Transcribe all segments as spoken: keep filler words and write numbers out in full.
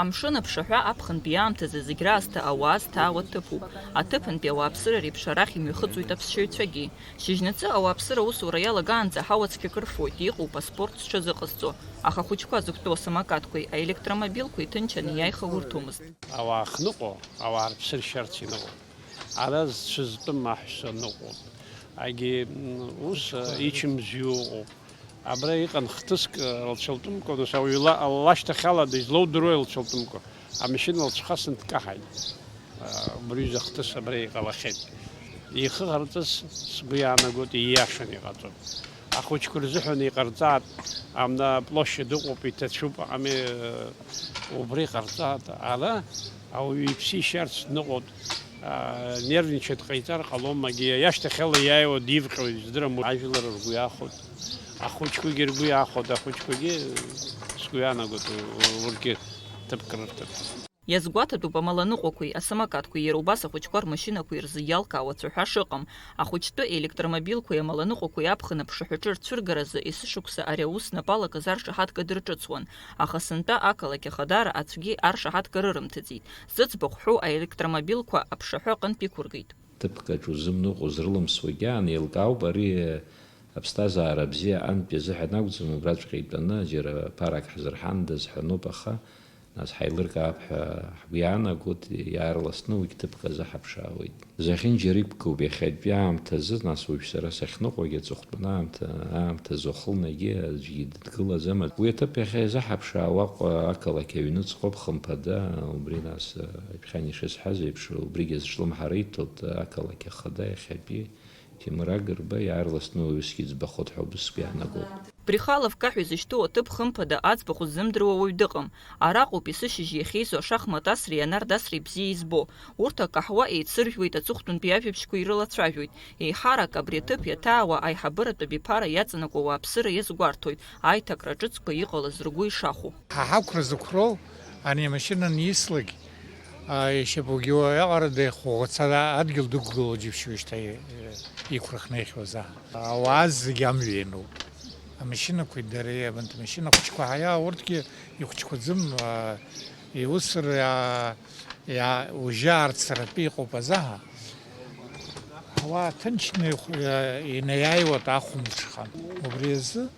Амшын аԥшаҳәа аԥхынтәи аамҭазы зегь раасҭа ауаа зҭаауа ҭыԥуп. Аҭыԥантәи ауааԥсыра реиԥш арахь имҩахыҵуеит аԥсшьаҩцәагьы. Шьыжьнаҵы ауааԥсыра аусура иалагаанӡа ҳауа цқьак рфоит, иҟоуп аспорт зҽазыҟазҵо. Аха ахәыҷқәа зықәтәоу асамокатқәеи аелектромобилқәеи ҭынч анеиааиха урҭомызт. Ауаа ахныҟәо, ауаа рыԥсы ршьарц иныҟәо. Ара зцәы зтәым аҳәса ныҟәоуп. Агьи, м, ус, ичымзҩу ыҟоуп. Абра иҟан хҭыск, ы, лцәалтәымкәа, нас ауаҩы ла-, лашьҭахьала дызлоудыруеи лцәалтәымкәа. Амашьына лцәхасын дкаҳаит. Ы, убри ҩыза хҭыс абра иҟалахьеит. Ихы ҟарҵаз сгәы иаанагоит, ииашаны иҟаҵоит. Ахәыҷқәа рзыҳәан иҟарҵааит, амна площадь ыҟоуп, иҭацәуп, ами, ы, убра иҟарҵааит. Ара ауаҩы иԥсы ишьарц дныҟәоит. Аа, нервничать ҟаиҵар ҟалом, агьи иашьҭахьала иааиуа дивҟьоит, издырам, ажәлар ргәы иахәоит, ахәыҷқәагьы ргәы иахәоит, ахәыҷқәагьы, сгәы иаанагоит, у-, урҭгьы ҭыԥк рырҭоит. Иазгәаҭатәуп амаланыҟәақәеи асамокатқәеи иара убас ахәыҷқәа рмашьынақәеи рзы иалкаауа ацәаҳәа шыҟам. Ахәыҷтәы електромобилқәеи амаланыҟәақәеи аԥхын аԥшаҳәаҿы рцәыргаразы есышықәса ари аус напалакыз аршаҳаҭга дырҿыцуан, аха сынтәа ақалақь ахадара аӡәгьы аршаҳаҭга рырымҭаӡеит. Зыӡбахә ҳәоу аелектромобилқәа аԥшаҳәа аҟынтә иқәыргеит. Ҭыԥкаҿ узымныҟәоз рылымсуагьы аан, еилкаауп, ари аԥсҭазаара бзиа аҟынтәи азыҳәан акәӡам, убраҵәҟьа итәаны џьара ԥарак ҳзырҳандаз ҳәа ноуп, аха нас ҳаилыркаап ҳәа ҳгәы иаанагоит, иаарласны уигь ҭыԥк азы ҳаԥшаауеит. Зехьынџьара иқәгоуп иахьатәи аамҭазы, нас уажә сара сахьныҟәогьы аҵыхәтәан аамҭа, аамҭазы уахылнагьы аӡәгьы дгылаӡам. Уи аҭыԥ иахьа изаҳаԥшаауа Аҟәа ақалақь аҩныҵҟоуп, хымԥада, убри нас, ҩаԥхьан ишысҳәаз еиԥш, убригьы зҿлымҳара иҭоит ақалақь ахада иахьатәи Ҭемыр Агрба, иаарласны уи усгьы ӡбахоит ҳәа убыс сгәы иаанагоит. Брехалов каҳәа изышьҭоу аҭыԥ хымԥада аӡбахә ззымдыруа уаҩ дыҟам. Араҟоуп есышьыжь иахьеизо ашахмат асреи анардасреи бзиа избо. Урҭ акаҳуа еицыржәуеит, аҵыхәтәантәи ажәабжьқәа ирылацәажәоит. Еиҳарак абри аҭыԥ иаҭаауа аиҳабыратә абиԥара иаҵанакуа ауааԥсыра иазгәарҭоит, аиҭакра ҿыцқәа иҟалаз ргәы ишахәо. Ҳа ҳақәра зықәроу ани амашьына анислак, а, ишьапугьы уаҟара деихәаӷәаца адгьыл дықәгылоу џьыбшьоижьҭеи, э, иқәра хнеихьоу азы. Ауаа зегьы амҩа иануп. Амашьынақәеи дареи, абанҭ амашьына хәыҷқәа ҳаиаа, урҭгьы ихәыҷқәаӡам, а, иусура, а, иа-, ужьы аарцаратәы иҟоуп азаҳа. Ауаа ҭынчны ихә-, иа-, инеиааиуеит ахәымҽхан. Убри азы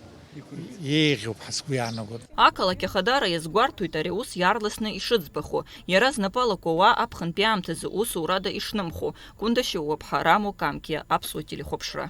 еиӷьуп ҳәа сгәы иаанагоит. Ақалақь ахадара иазгәарҭоит ари аус иаарласны ишыӡбахо, иара знапы алаку ауаа аԥхынтәи аамҭазы усурада ишнымхо. Кәында Шьоуаԥҳа, Рамо Камкиа, Аԥсуа телехәаԥшра.